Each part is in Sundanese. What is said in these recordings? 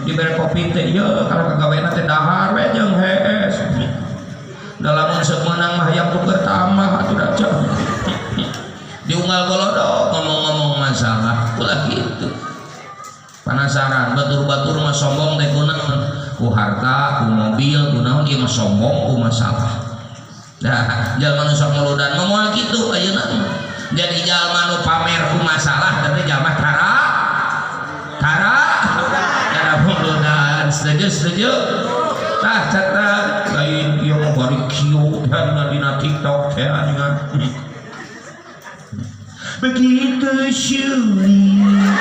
Dibere kopi teh ieu kalau kagawena teh dahar we jeung hees. Da lamun seuk meunang mah hayang tuker tambah atuh da cek. Diunggal golodok ngomong-ngomong masalah ulah kitu. Penasaran batur-batur mah sombong teh kunaon? Ku harta, ku mobil, ku naon ieu mah sombong ku masalah. Nah, jalma nu sok muludan mah moal kitu ayeuna mah. Jadi jalma nu pamer ku masalah teh jalma tara tara tara muludan. Setuju setuju? Tah catat lain ieu mah bari kieu teh dina TikTok teh anjingan. Begitu sulit.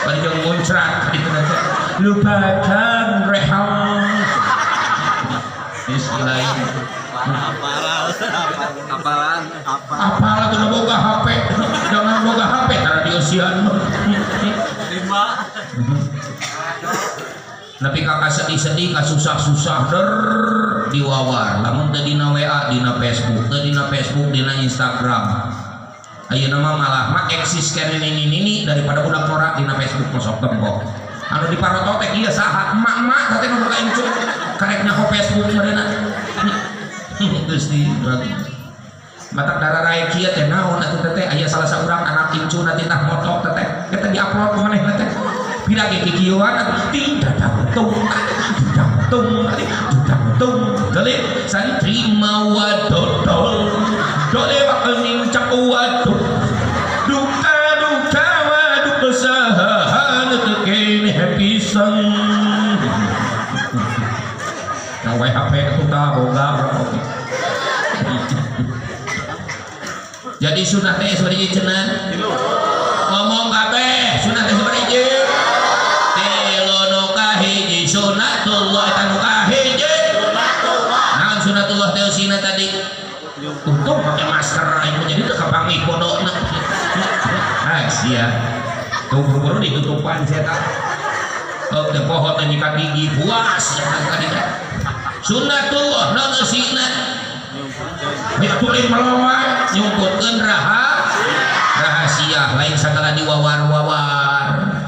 Bari jeung muncrat itu nanti. Lupakan rehan. Istilah Apalan? Apa? Apalah tuh boga HP, jangan boga HP tara dieusian mah. Lima. Tapi kakak sedih-sedih, ka susah-susah der diwawar. Lamun teu dina WA, dina Facebook, teu dina Facebook, dina Instagram. Ayeuna mah malah mah eksis keneh nini-nini daripada budak norak dina Facebook mah sok tempo. Anu diparoto teh ieu saha? Emak-emak teh nu boga incu karek nyaho Facebook meureunna. Gusti matak darah raya kieu teh naon atuh teh aya salah saurang anak incu nanti tah moto teh eta diupload ku manehna teh. Pira ge kikieuan atuh ting dadang tung dadang tung dadang tung dole santri mawa dodol dole wakening cak waduk duka duka waduk saha teu keneh pisan. Nah, HP itu tah boga urang oge. Jadi sunah teh sabaraha cenah? Ngomong kabeh, sunah teh sabaraha hiji? Tilu nu kahiji sunatullah eta nu kahiji. Naon sunatullah teh eusina tadi? Untung pakai masker aing jadi teu kapanggih pondokna. Ah sia. Tuh buru-buru ditutupan sia tah. Oh, teu poho teh nyikat gigi puas ya tadi teh. Sunatullah naon eusina? Ditulis melawat nyumputkeun rahasia lain sagala diwawar-wawar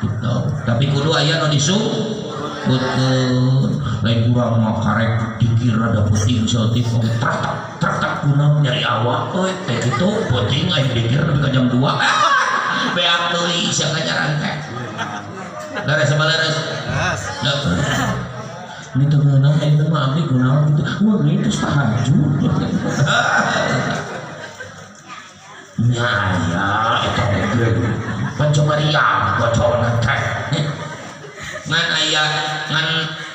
gitu. Tapi kudu aya nu disumputkeun lain urang mah karek dikir rada peuting saeutik oge traktak traktak kunaon nyari awak euy teh kitu peuting aing dikir nepi ka jam 2 beak deui sia ngajaran teh leres baleres. Ini tuh ngeunah ini mah abdi kunaon gitu. Wah, ini terus tahajud. Nya aya eta oge. Pancamariam bocona teh. Ngan aya ngan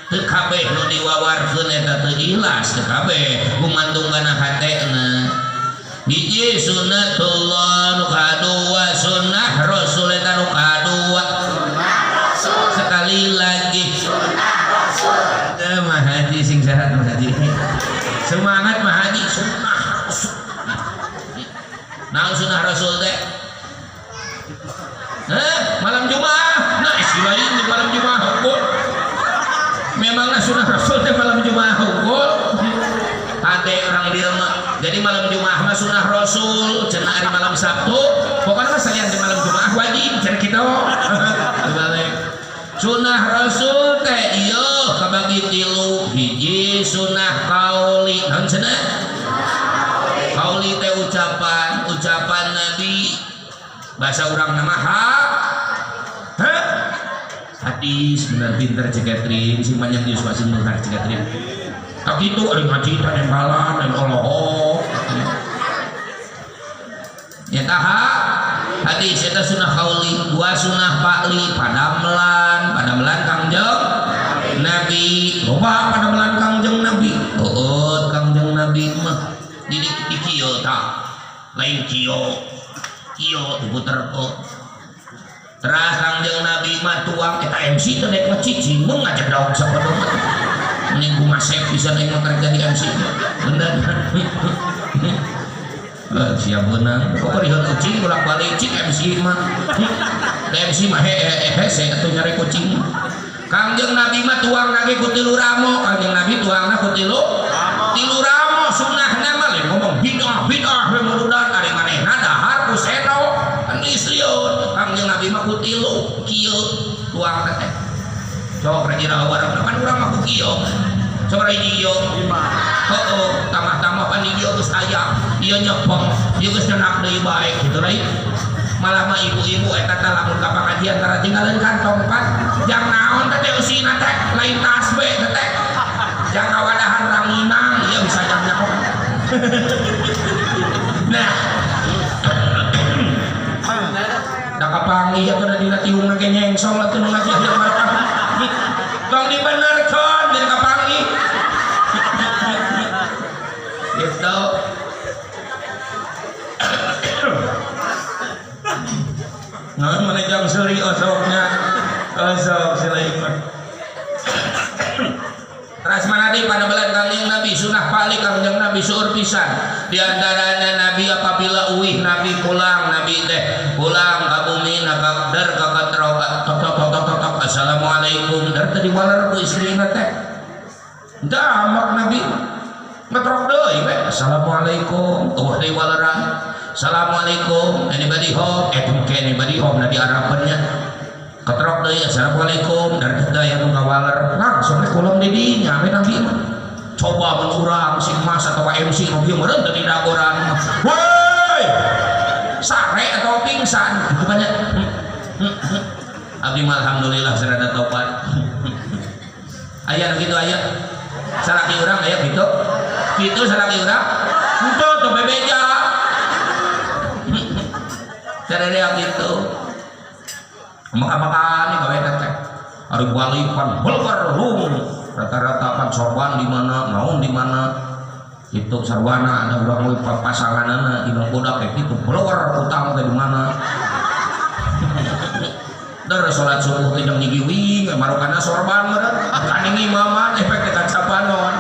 teu kabeh nu diwawarkeun eta teu ikhlas teu kabeh gumantung kana hatena. Hiji sunnatullah nu kadua sunnah rasul eta nu kadua. Sekali lagi Mah Haji sing sehat Mah Haji. Semangat Mah Haji sunnah rasul. Naon sunnah rasul teh? Hah? Malam Jumat. Nah, istilah ini malam Jumat hukum. Memanglah sunnah rasul teh malam Jumat hukum. Ade orang dia mah. Jadi malam Jumat mah sunnah rasul, cenah ari malam Sabtu, pokoknya mah salian di malam Jumat wajib cenah kitu. Dibalik. Sunnah rasul teh ieu kabagi tilu, hiji sunnah kauli. Naon cenah? Kauli teh ucapan, ucapan Nabi. Bahasa urang nama ha? Ha? Hadis bener pinter Cik Catherine, sing panjang yuswa sing bener Cik Catherine. Tak kitu ari ngaji teh nembalan lain olohok. Nyata ha? Hadis eta sunnah kauli, dua sunnah fa'li padamelan, padamelan Kangjeng Nabi. Loba padamelan Kangjeng Nabi. Heueuh Kangjeng Nabi mah di di kieu tah. Lain kieu. Kieu diputer kok. Teras Kangjeng Nabi mah tuang eta MC teh dek mah cicing mun ngajak daun sakodo mah. Mending ku masep bisa naik motor jadi MC. Bener. Siap beunang. Kok berihan kucing bolak-balik cik MC mah. Da MC mah hese atuh nyari kucing. Kangjeng Nabi mah tuang lagi ku tilu ramo. Kangjeng Nabi tuangna ku tilu tilu ramo sunnahna mah lain ngomong bid'ah bid'ah we muludan ari manehna dahar ku seno kan geus lieur. Kangjeng Nabi mah ku tilu kieu tuang teh sok rajin warang kan urang mah ku kieu sabaraha hiji ieu 5. Heeh, tambah-tambah pan ieu geus aya ieu nyepeng ieu geus nyenak deui bae kitu lain malah mah ibu-ibu eta teh lamun ka pangajian tara tinggalin kantong pan jang naon teh teh eusina teh lain tasbih teh teh jang ngawadahan ranginang ieu bisa jang nyakop. Nah da kapanggih atuh da dina tiungna ge nyengsong atuh nu ngaji ieu mah tong dibenerkeun bin kapanggih gitu. Nah, mana jam suri osoknya osok selain mah. Teras mana di panabelan kangjeng Nabi sunah palik kangjeng Nabi seueur pisan di antaranya Nabi apabila uih Nabi pulang Nabi teh pulang ka bumi na der ka katrok tok tok tok tok tok assalamualaikum der teh diwaler ku istrina teh damak Nabi ngetrok deui we assalamualaikum eueuh deui waleran assalamualaikum anybody home mungkin anybody home na diarapannya ketrok deui assalamualaikum dari teh aya nu ngawaler langsung teh kulem di dinya we Nabi mah coba mun urang si Mas atawa MC nu kieu meureun teu didagoran woi sare atawa pingsan kitu kan nya. Abdi mah alhamdulillah sarada tobat aya nu kitu aya salaki urang aya kitu kitu salaki urang henteu teu bebeja sararea kitu maka-makan gawe teh ari balik pan belker lung rata-rata pan sorban di mana naon di mana itu sarwana ada urang we pasanganana indung budak teh kitu belker utang teh di mana der salat subuh teh jeung nyigiwing marukana sorban meureun kaning imaman efek teh kacapanon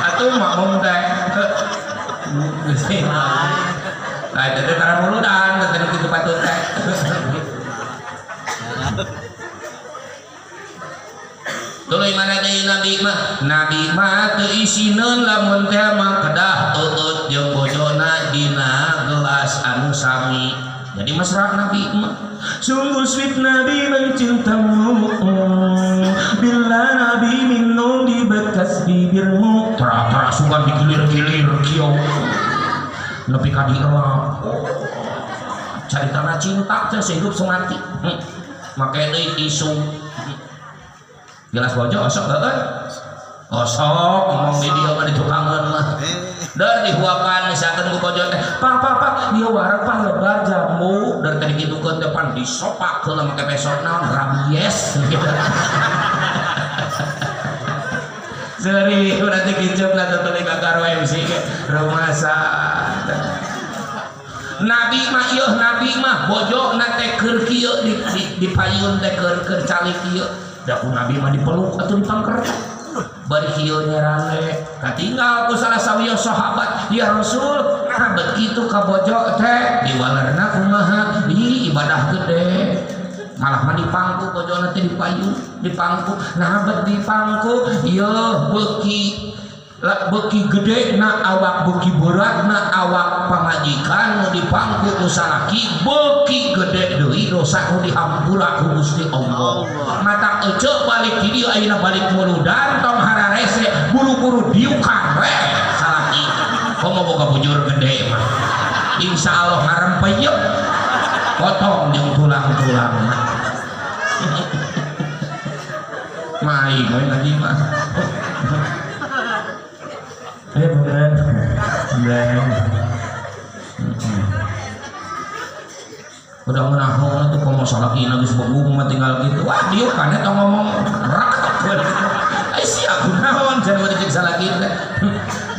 atuh makmum teh nah itu teh tara muludan teh kitu patut teh. Tuluy mana deui Nabi mah? Nabi mah teu isineun lamun teh mah kedah teueut jeung bojona dina gelas anu sami. Jadi mesra Nabi mah. Sungguh sweet Nabi mencintamu bila Nabi minum di bekas bibirmu. Tara-tara sugan digilir-gilir kieu. Nepi ka dielap. Caritana cinta teh sehidup semati. Make deui tisu. Jelas bojo osok heueuh. Osok ngomong di dieu mah ditukangeun mah. Der dihuapan misalkan ku bojo teh, "Pak, pak, pak, ieu wareg pan lebar jambu." Der teh dikitukeun teh pan disopak heula make besok naon rabies gitu. Seri berarti kincep lah teh ka MC ge rumasa. Nabi mah ieu nabi mah bojona teh keur kieu di payun teh keur calik kieu. Da ku nabi mah dipeluk atuh dipangker. Bari kieu nyerane katinggal ku salah sawios sahabat, "Ya Rasul, nah bet kitu ka bojo teh diwalerna kumaha? Ih ibadah gede." Malah mah dipangku bojona teh dipayun, dipangku. Nah bet dipangku ieu beuki beuki gede na awak beuki berat na awak pamajikan nu dipangku nu salaki beuki gede deui dosa nu dihampura ku Gusti Allah. Mata eceu balik di dieu ayeuna balik muludan tong hararese buru-buru diukan we salaki. Komo boga bujur gede mah. Insyaallah ngarempeyep potong jeung tulang-tulang. Mai we lagi mah. Bener, bener. Udah menahun tuh komo salaki geus begung mah tinggal gitu. Wah, dieu kan eta ngomong raket. Ai sia kunaon cenah bade cek salaki teh.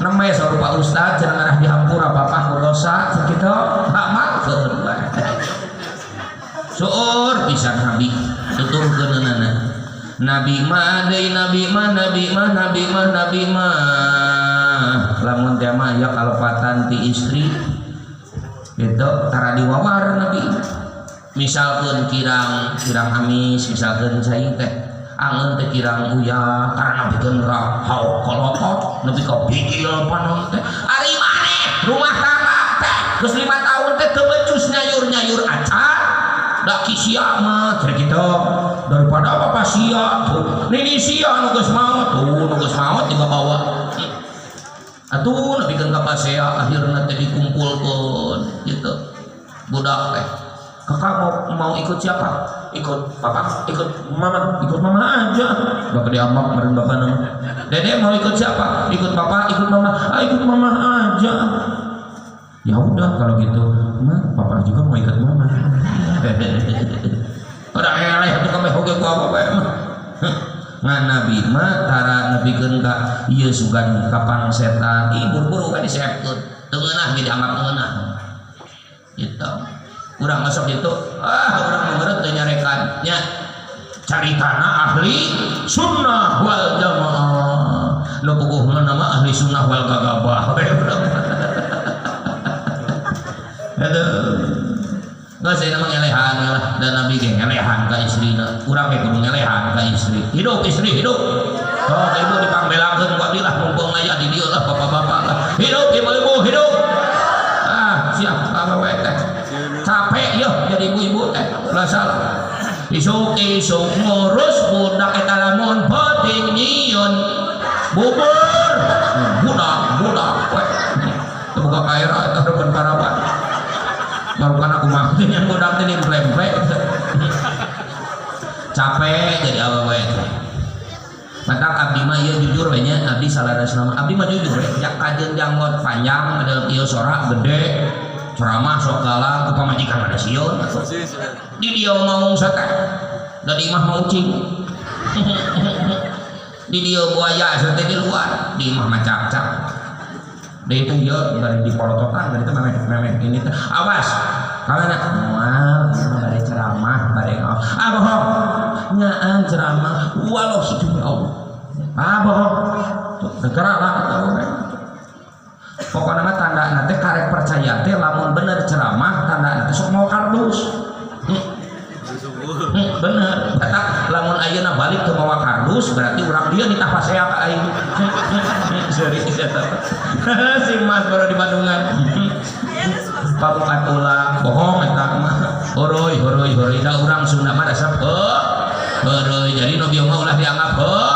Nembe saur Pak Ustad cenah ngarah dihampura bapak ku dosa cek kitu. Hak mangkeun bae. Seueur pisan Nabi tuturkeunana. Nabi mah deui nabi mah nabi mah nabi mah nabi mah lamun teh mah aya kalepatan ti istri gitu tara diwawar nabi misalkeun kirang kirang amis misalkeun cai teh angeun teh kirang uyah tara napikeun ka haok kolotot nepi ka bijil panon teh ari maneh rumah tangga teh geus 5 tahun teh teu becus nyayur-nyayur acan. Da sia mah cenah kitu. Daripada bapak sia tuh. Nini sia nu geus maot tuh, nu geus maot dibawa. Atuh nepikeun ka pasea akhirna teh dikumpulkeun gitu. Budak teh. Kakak mau ikut siapa? Ikut papa, ikut mama, ikut mama aja. Udah gede amat meureun bapak nama. Dede mau ikut siapa? Ikut papa, ikut mama. Ah, ikut mama aja. Ya udah kalau gitu, ma, papa juga mau ikut mama. Udah eleh atuh kabeh oge ku apa bae mah. Ngan Nabi mah tara nepikeun ka ieu sugan ka setan, ih buru-buru kan diseepkeun. Teu ngeunah ge dianggap ngeunah. Gitu. Urang masuk itu, ah urang meureut teu nyarekan nya. Caritana ahli sunnah wal jamaah. Nu puguhna nama ahli sunnah wal gagabah. Aduh. Nggak saya nama ngelehan lah dan Nabi ge ngelehan ka istrina. Urang ge kudu ngelehan ka istri. Hidup istri hidup. Oh, ibu dipangbelakeun ku abdi lah mumpung aya di dieu lah bapak-bapak lah. Hidup ibu-ibu hidup. Ah, siap awewe teh. Capek yo jadi ibu-ibu teh. Ulah salah. Isuk-isuk ngurus budak eta lamun peuting nyieun bubur. Budak, budak we. Teu boga kaera eta heureun parawan. Baru aku mah yang budak teh nimplem-ple. Capek jadi awewe teh. Matak abdi mah ieu jujur we nya, abdi salarasna mah. Abdi mah jujur we, jak kajeun janggot panjang ada ieu sora gede. Ceramah sok galak ku pamajikan mah sieun atuh. Di dieu maung teh. Da di imah mah ucing. Di dieu buaya teh di luar, di imah mah cakcak. Da itu ieu bari dipolototan, bari itu memeh memeh ini teh. Awas. Kamana? Moal, ieu mah bari ceramah, bari ah bohong. Nyaan ceramah, walau demi Allah. Ah bohong. Tuh, negara lah atuh. Pokoknya mah tanda nanti karek percaya teh lamun bener ceramah tanda nanti sok mau kardus. Bener. Kata lamun ayeuna balik ke mawa kardus berarti urang dia nitah pasea ka aing. Serius eta. Si Mas baru di Bandungan. Pamukat ulah bohong eta mah. Horoy horoy horoy da urang Sunda mah resep heuh. Horoy jadi nu bieu mah ulah dianggap heuh.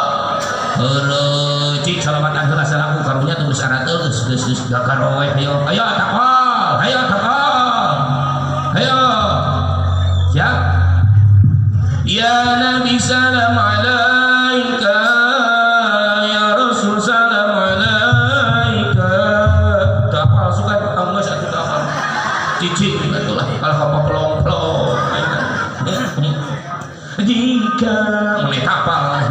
Horoy cik salamatan heula salaku karunya teu geus arateul geus geus geus gagarowe ayo ayo takol ayo takol. Ayo. Siap? Ya Nabi salam alaika ya Rasul salam alaika. Teu apal suka geus atuh teu apal. Cicing atuh lah kalau apa pelong-pelong. Jika mun eta apal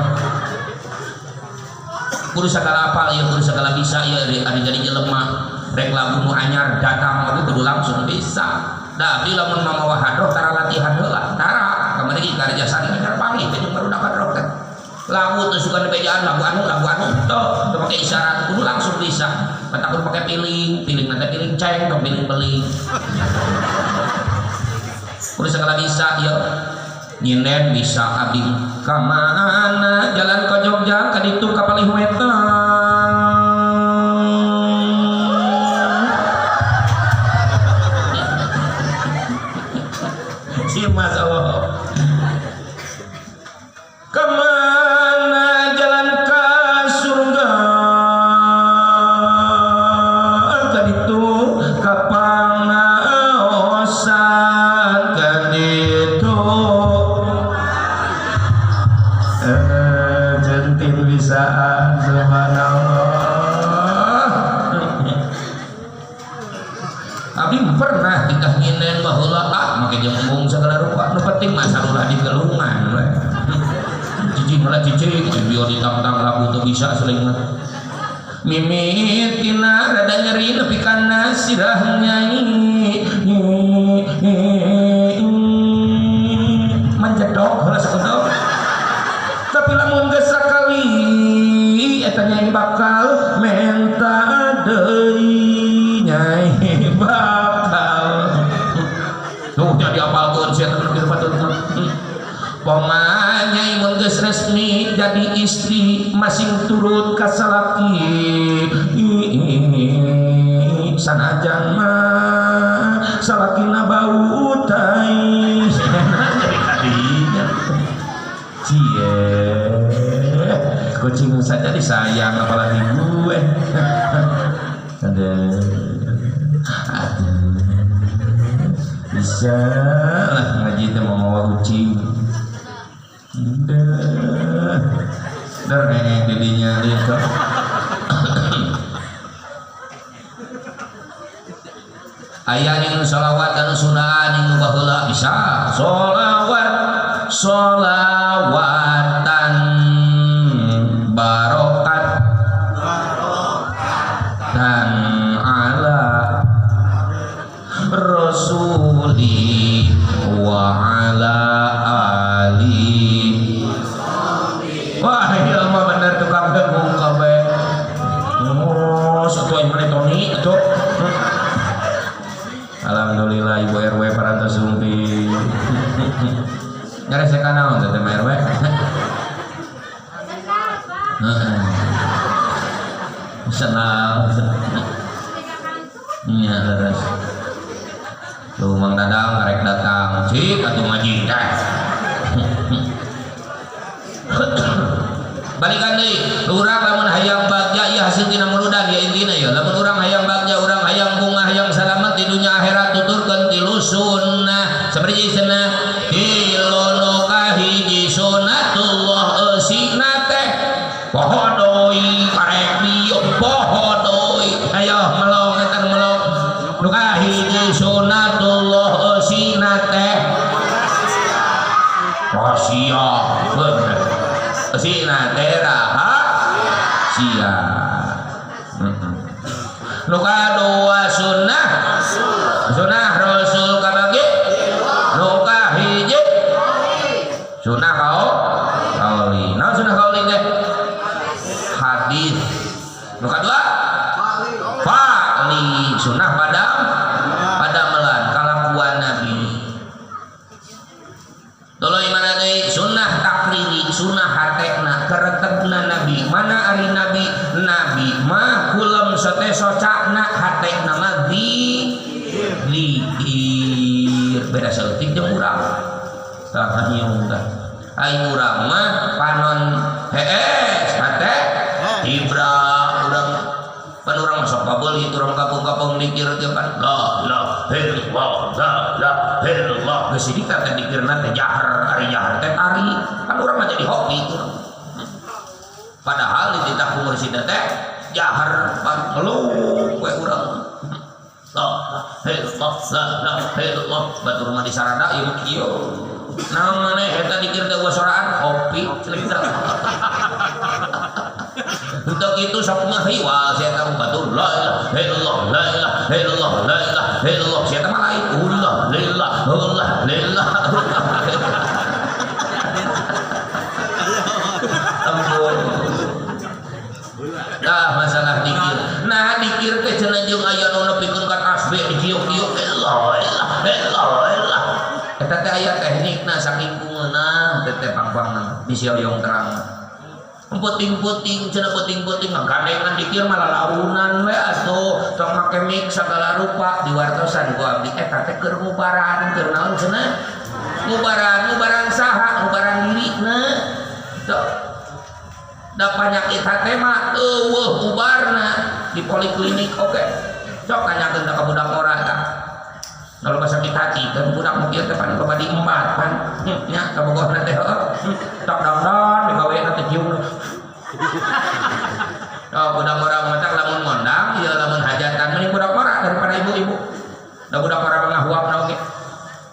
kudu sagala apal ieu kudu sagala bisa ieu ari jadi jelema rek lagu nu anyar datang oge kudu langsung bisa. Da abdi lamun mamawa hadroh tara latihan heula tara kamari ge karjasari anyar panggih teh jeung barudak hadroh teh. Lagu teh suka dibejaan lagu anu tuh teu make isyarat kudu langsung bisa. Matak kudu make piling, piling nanti piling ceng tong piling beling. Kudu sagala bisa ieu. Nyinden bisa abdi ka mana jalan ka Jogja ka ditu ka Palih Wetan. Si Mas Allah. Kemana jalan ka surga ka ditu ka pangaosan ka ditu. Centin bisaan subhanallah. Abdi pernah tingkah nyinden baheula ah make jembung segala rupa nu penting mah salulah di gelungan we. Cicing lah cicing bieu ditangtang lagu teu bisa selingna. Mimitina rada nyeri nepi kana sirah nyai. Menjedok heula sakedok. Tapi lamun geus sakali eta nyai bakal menta deui nyai bakal. Tuh jadi apalkeun sia teh kitu patut. Poma nyai mun geus resmi jadi istri masing turut ka salaki. Sanajan mah salakina bau tai. Cie kucing saja disayang apalagi gue. Aduh, aduh, bisa lah ngaji teh mau mawa kucing. Udah, dar nenek didinya gitu. Aya jeung sholawat anu sunaan jeung baheula bisa sholawat sholawatan barokat dan ala rasuli wa ala ali. Wah ieu mah bener tukang degung kabeh. Oh satu mana Tony atuh. Alhamdulillah Ibu RW parantos sumpi. Nyaresekan naon teh RW? Senal. Nya leres. Tuh Mang Dadang karek datang, cik atuh ngaji teh. Balikan deui, urang lamun hayang bagja ieu hasil tina muludan ya intina ya. Lamun urang hayang bagja, urang hayang bunga, hayang salamet di dunia akhirat tuturkeun tilu sunnah. Sabaraha sunnah? Tilu nu kahiji sunnatullah eusina teh. Poho deui karek dieu poho deui. Ayo melong eta melong. Nu kahiji sunnatullah eusina teh. Rahasia. Eusina teh rahasia. Nu kadua sunnah sunnah Rasul kabagi nu kahiji sunnah kauli. Naon sunnah kauli teh? Hadis. Nu kadua fa'li sunnah padamelan kalakuan Nabi. Tuluy mana deui sunnah takriri sunnah hatena keretegna Nabi. Mana ari Nabi? Nabi mah kulem sate socakna hatena mah zikir. Beda saeutik jeung urang. Tah hanyung tah. Ai urang mah panon hees hate ibra urang pan urang masuk kabeuli urang kampung-kampung dikir teh kan la ilaha illallah la ilaha illallah geus dikir teh dikirna teh jahar ari jahar teh tari kan urang mah jadi hobi padahal di titah ku mursyid teh jahar pan ngeluh we urang la ilaha illallah la ilaha illallah batur mah disarada ieu kieu naon maneh eta dikir teh soraan hobi cenah. Untuk itu sok mah hiwal sia tahu batur la ilaha illallah la ilaha illallah la ilaha illallah sia mah lain ullah lillah ullah lillah. Nah masalah dikir. Nah dikir teh cenah jeung aya nu nepikeun ka tasbih dikieu-kieu illallah illallah illallah. Eta teh aya teknikna saking kungeunah teh teh pang-pangna bisi hoyong terang. Puting-puting cenah puting-puting ngagandengan dikir malah launan we atuh tong make mik sagala rupa diwartosan ku abdi eta teh keur ngubaran keur naon cenah ngubaran ngubaran saha ngubaran dirina teu da panyakit hate mah eueuh ubarna di poliklinik oge sok tanyakeun ka budak ora tah kalau sakit hati kan budak mah kieu teh pan loba diembat pan nya kabogohna teh heuh tok dongdon digawe teh cium. Oh budak orang matak lamun ngondang ieu lamun hajatan mending budak ora daripada ibu-ibu. Da budak ora mah ngahuapna oge.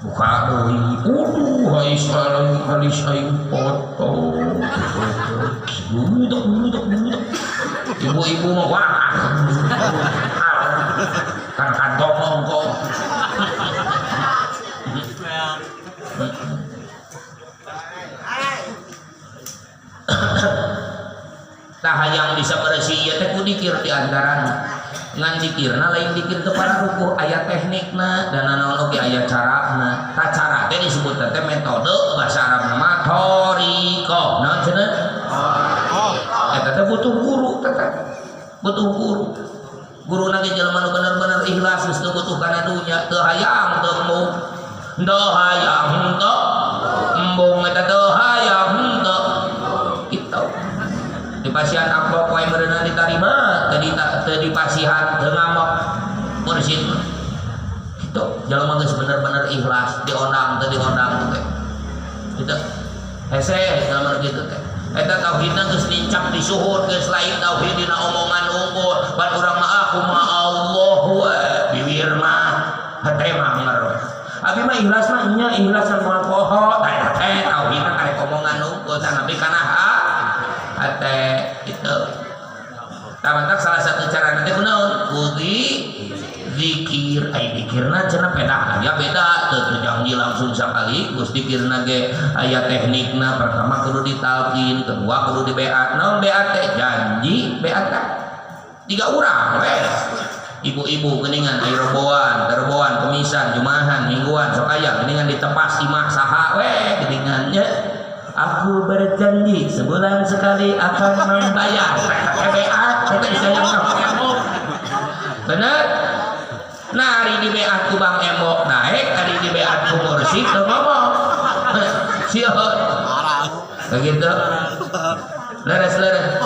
Buka deui. Uduh hais alis aing foto. Budak budak budak. Ibu-ibu mah wah. Kan kantong ongko. Tah hayang bisa bersih ieu teh ku dikir di antarana. Ngan dikirna lain dikir teu para rukuh aya teknikna dan naon oge aya carana. Tah cara teh disebut teh metode bahasa Arabna mah thariqah. Naon cenah? Eta teh butuh guru teh. Butuh guru. Guru na ge jelema nu bener-bener ikhlas geus teu butuh kana dunya, teu hayang teu embung. Teu hayang teu embung eta teu hayang teu Dipasihan amplop wae meureunna ditarima, teu dipasihan teu ngambek mursyid mah. Kitu jelema geus bener-bener ikhlas, diondang teu diondang teh. Kitu. Hese jelema kitu teh. Eta tauhidna geus nincak di suhud, geus lain tauhid dina omongan unggul. Pan urang mah aku mah Allah we, bibir mah hate mah anger we. Abi mah ikhlas mah nya ikhlas moal poho. Tah eta teh tauhidna karek omongan unggul, tah nabi kana hate kitu. Tah mantak salah satu cara teh kunaon? Ku zikir. Ai zikirna cenah pedah aya beda, teu janji langsung sekaligus zikirna ge aya teknikna. Pertama kudu ditalkin, kedua kudu di beat. Naon beat teh? Janji beat teh tiga urang we. Ibu-ibu geuningan aya roboan, terboan, kemisan, jumahan, mingguan sok aya geuningan ditepas imah saha we geuningan nya. Aku berjanji sebulan sekali akan membayar. Beat teh disayang. Bener? Nah, hari di beat ku Bang Emok naik, hari di beat ku mursyid teu ngomong. Sieun. Begitu. Leres leres.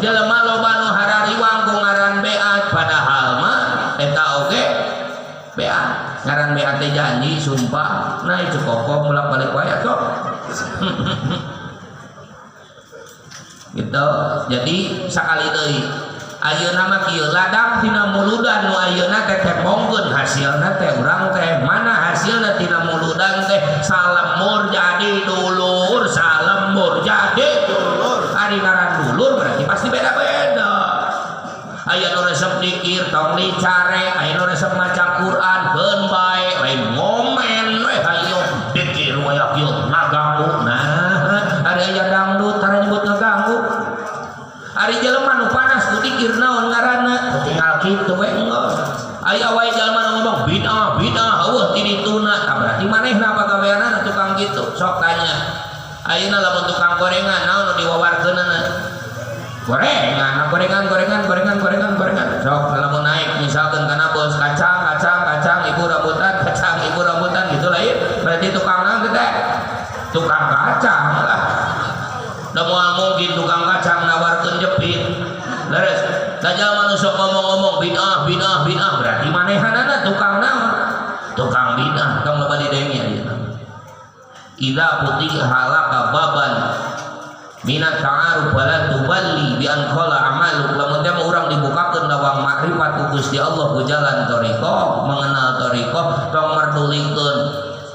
Jelema loba nu harariwang ku ngaran beat, padahal mah eta oge beat. Ngaran beat teh janji sumpah. Nah itu kokoh bolak-balik wae atuh. Gitu. Jadi sakali deui ayeuna mah kieu ladang tina muludan nu ayeuna teh tembongkeun hasilna teh urang teh mana hasilna tina muludan teh salemur jadi dulur, salemur jadi dulur. Ari ngaran dulur berarti pasti beda-beda. Aya nu resep dikir tong dicare, aya nu resep maca Quran keun bae, lain ngomen we hayo dikir wae kieu ngaganggu. Nah, ari aya dangdut tara nyebut ngaganggu. Ari jelema nu panas ku dikir naon ngaranna? Tinggal kitu we enggeus. Aya wae jelema nu ngomong bid'ah, bid'ah eueuh ti dituna. Tah berarti manehna pagaweanana tukang kitu. Sok tanya. Ayeuna lamun tukang gorengan naon nu diwawarkeunana? Gorengan, gorengan, gorengan, gorengan, gorengan, gorengan. Sok lamun naik misalkan kana bos kacang, kacang, kacang, ibu rambutan, kacang, ibu rambutan gitu lain. Berarti tukang naon teh? Tukang kacang lah. Da moal mungkin tukang kacang nawarkeun jepit. Leres. Da jalma nu sok ngomong-ngomong bid'ah, bid'ah, bid'ah berarti manehanana tukang naon? Tukang bid'ah. Tong loba didenge ayeuna. Idza putiha laka baban minat ta'aruf wala tuballi bi an qala amaluk. Lamun teh urang dibukakeun lawang makrifat ku Gusti Allah ku jalan thariqah, mengenal thariqah, tong merdulikeun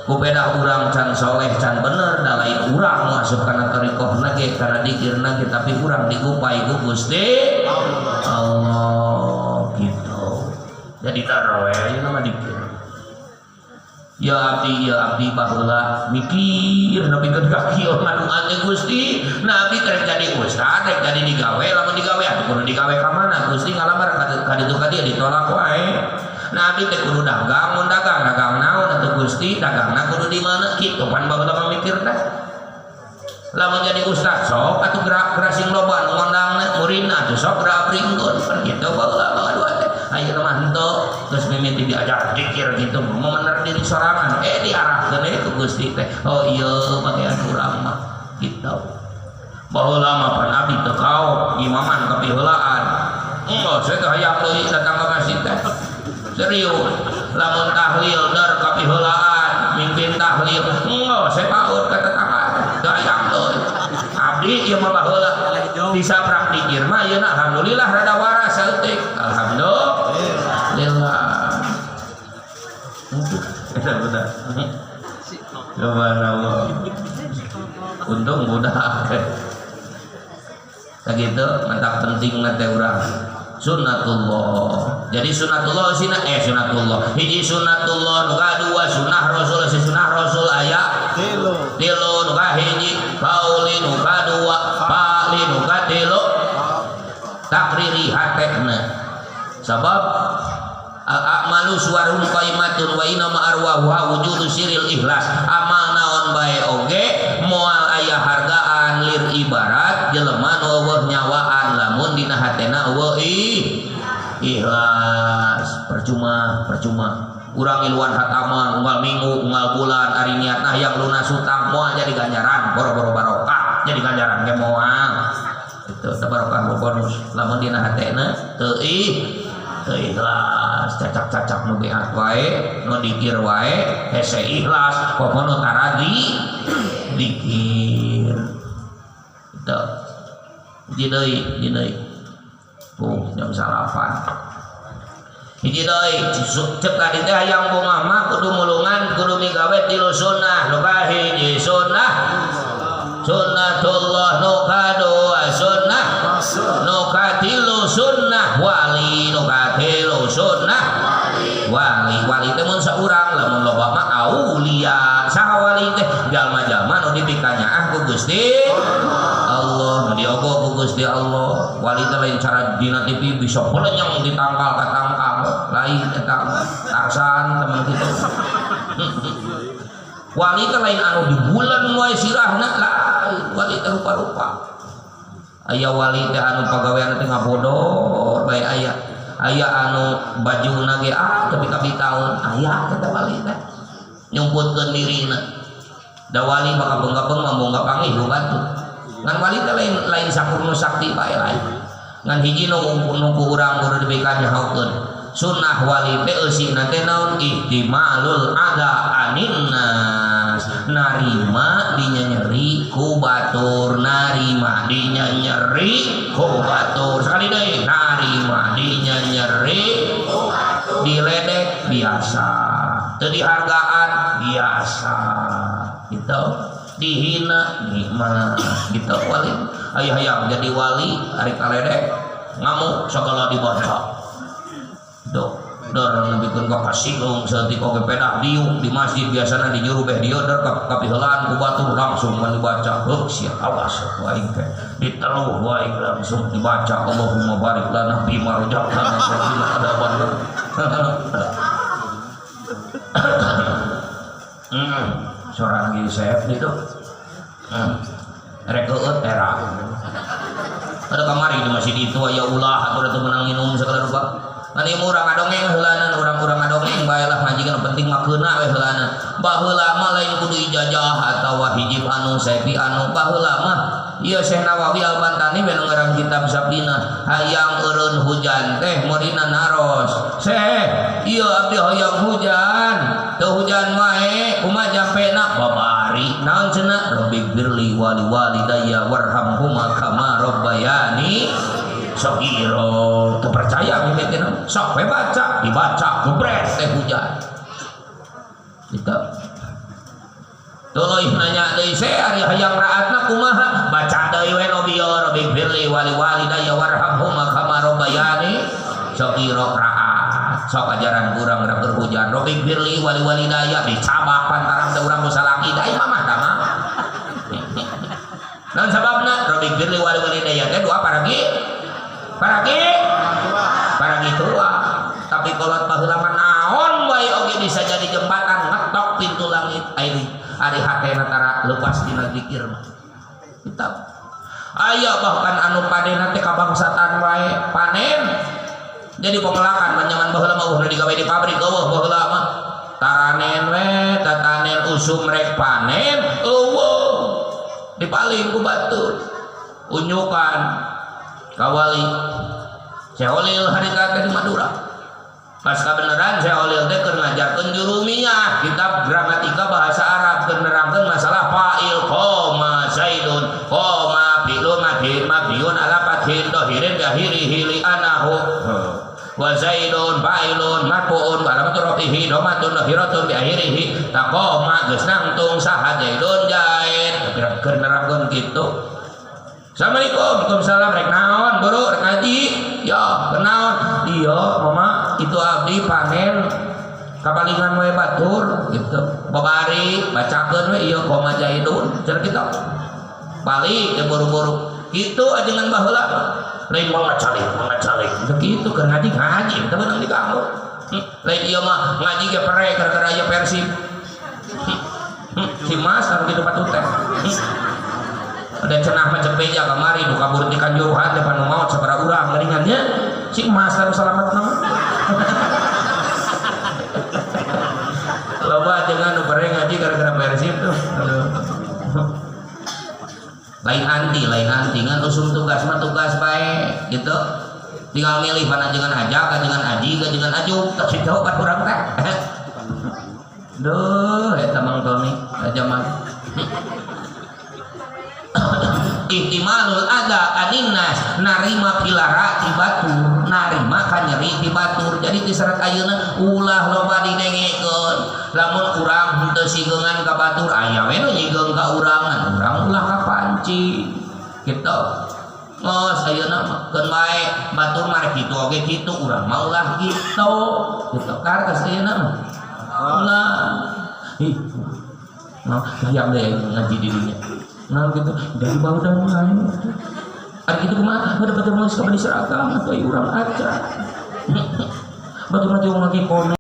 ku pedah urang can soleh can bener, da lain urang masuk kana thariqahna ge kana dikirna ge, tapi urang digupai ku Gusti Allah gitu. Jadi tara we ayeuna mah dikir. Ya abdi baheula mikir nepi ka kieu ngadungan teh Gusti. Nah abdi rek jadi ustad, rek jadi digawe, lamun digawe atuh kudu digawe ka mana? Gusti ngalamar ka ditu ka dieu ditolak wae. Nah abdi teh kudu dagang, mun dagang, dagang naon atuh Gusti? Dagangna kudu di mana? Kitu pan baheula mah mikir teh. Lamun jadi ustad sok atuh gerak gerasing loba nu ngondangna muridna atuh sok gerak bringkeun pan kitu baheula mah dua teh. Ayeuna mah henteu geus mimiti diajar dikir gitu memener diri sorangan diarahkeun we ku Gusti teh. Oh iya bagian urang mah kitu. Baheula mah pan abdi teu kaok imaman kapiheulaan. Enggeus saya teh hayang deui datang ka masjid teh. Serius lamun tahlil dar kapiheulaan mimpin tahlil enggeus saya paut ka tetangga teu hayang deui. Abdi ieu mah baheula disaprak dikir mah ayeuna alhamdulillah rada waras saeutik. Alhamdulillah. Udah. Subhanallah. Untung budak. Sakitu mantap penting teh urang. Sunnatullah. Jadi sunnatullah sina sunnatullah. Hiji sunnatullah nu kadua sunnah Rasul, si sunnah Rasul aya tilu. Tilu nu kahiji kauli nu kadua fa'li nu katilu takriri hatena. Sabab al a'malu suwarun qaimatun wa inna ma arwahuha wujudu siril ikhlas. Amal naon bae oge moal aya hargaan lir ibarat jelema nu eueuh nyawaan lamun dina hatena eueuh ikhlas. Percuma, percuma. Urang ngiluan hataman unggal minggu, unggal bulan, ari niatna hayang lunas hutang moal jadi ganjaran, boro-boro barokah jadi ganjaran ge moal. Itu barokah bonus lamun dina hatena teu ikhlas cacak-cacak nu beat wae nu dikir wae hese ikhlas komo nu taradi dikir itu hiji deui jam 9 hiji deui cek tadi teh hayang bungah mah kudu mulungan kudu migawe tilu sunnah nu kahiji sunnah sunnatullah nu kadua sunnah nu katilu sunnah wali nu katilu sunnah wali wali teh mun saurang lamun loba mah aulia saha wali teh jalma-jalma nu dipikanyaah ku Gusti Allah nu diogo ku Gusti Allah wali teh lain cara dina TV bisa pelenyeng ditangkal ka tangkal lain eta Tarsan teman kitu wali teh lain anu di bulan wae sirahna lain wali teh rupa-rupa aya wali teh anu pagawean teh ngabodor bae aya aya anu bajuna ge ah tapi kabi taun aya eta wali teh nyumputkeun dirina da wali bakal bengkapeng mambongga pangih ku batu ngan wali teh lain lain sakurnu sakti bae lain ngan hiji nu ku urang kudu dibikanya hakeun sunnah wali teh eusina teh naon ihtimalul adza anin nas narima dinyeri ku batur narima dinyeri ku batur sekali deui narima dinyeri ku batur diledek biasa teu dihargaan biasa gitu dihina nikmat gitu wali aya hayang jadi wali ari kaledek ngamuk segala dibaca do dor nebikeun ka kasilung saeutik oge pedah diuk di masjid biasana dinyuruh beh dieu dor kapiheulaan ku batur langsung mun dibaca heuh sia awas ku aing teh diteluh wae langsung dibaca Allahumma barik lana fi ma razaqtana wa qina adzabannar. Suara lagi sep gitu. Rek eueut era. Ada kamari di masjid itu aya ulah atuh teu meunang minum segala rupa. Ngan ieu urang ngadongeng heulanan urang-urang ngadongeng bae lah ngaji kana penting mah keuna we heulanan. Baheula mah lain kudu ijazah atawa hijib anu sepi anu baheula mah ieu Syekh Nawawi Al-Bantani we nu ngarang kitab Safinah hayang eureun hujan teh meurina naros. Syekh ieu abdi hayang hujan teu hujan wae kumaha jampena babari naon cenah rabbi firli wali walidayya warhamhuma kama rabbayani sogiro. Teu percaya mimitina sok we baca dibaca gebret teh hujan gitu. Tuluy nanya deui se ari hayang raatna kumaha baca deui we nu bieu rabbi firli wali walidayya warhamhuma kama rabbayani sogiro raat sok ajaran urang rek hujan rabbi firli wali walidayya dicabak pantaran teh urang nu salaki da ieu mah tah mah naon sababna rabbi firli wali walidayya teh doa paragi paragi paragi tua tapi kolot baheula mah naon wae oge bisa jadi jembatan ngetok pintu langit ari ari hatena tara lepas dina zikir mah kitab aya bahkan anu panena teh kabangsatan wae panen jadi pepelakan manyaman baheula mah eueuh digawe di pabrik eueuh baheula mah taranen we tatanen usum rek panen eueuh dipaling ku batur unyukan kawali Syekh harita teh di Madura pas kabeneran Syekh Holil teh keur ngajarkeun jurumiyah kitab gramatika bahasa Arab keur nerangkeun masalah fa'il qoma zaidun qoma fi'lu madhin mabniun ala fathin dhahirin bi akhirihi li anahu wa zaidun fa'ilun marfu'un wa alamatu rafihi dhammatun dhahiratun bi akhirihi taqoma geus nangtung saha zaidun jaid keur nerangkeun kitu. Assalamualaikum, waalaikumsalam, rek naon, buru, rek ngaji, ya, kenaon, iya, mama, itu abdi panen, kapalingan we batur, gitu, babari, bacakeun we, iya, koma jaidun, cenah kitu, balik, ya buru-buru, gitu ajengan baheula, lain mah ngacalik, begitu, keur ngaji, ngaji, teu meunang diganggu, lain ieu mah ngaji ge pere, gara-gara aya Persib, si Mas, anu kitu patut teh. Ada cenah macam beja kamari nu kabur ti Kanjuruhan teh panu maot sabaraha urang geuningan nya si emas taruh salamet mah. Loba jangan nu bare ngaji gara-gara Persib tuh. Aduh. Lain anti, lain anti, ngan usum tugas mah tugas bae gitu. Tinggal milih mana, jangan aja, jangan aji, jangan aju, tapi jauh kan urang teh. Duh, eta Mang Tony zaman ihtimalul ada aninnas, narima pilara ti batur, narima kanyeri ti batur. Jadi ti serat ayeuna ulah loba didengekeun. Lamun urang henteu sigeungan ka batur, aya we nu nyigeung ka urang, urang ulah kapanci gitu. Oh, ayeuna mah keun bae, batur mah rek kitu oge kitu, urang mah ulah gitu gitu. Kartos ayeuna mah ulah. Ih, nah, hayang deh ngaji di dinya. Nah gitu, dari bau dan lain. Ari kitu kumaha? Ada batur nulis ka seragam atau urang aja. Batur mah lagi kono.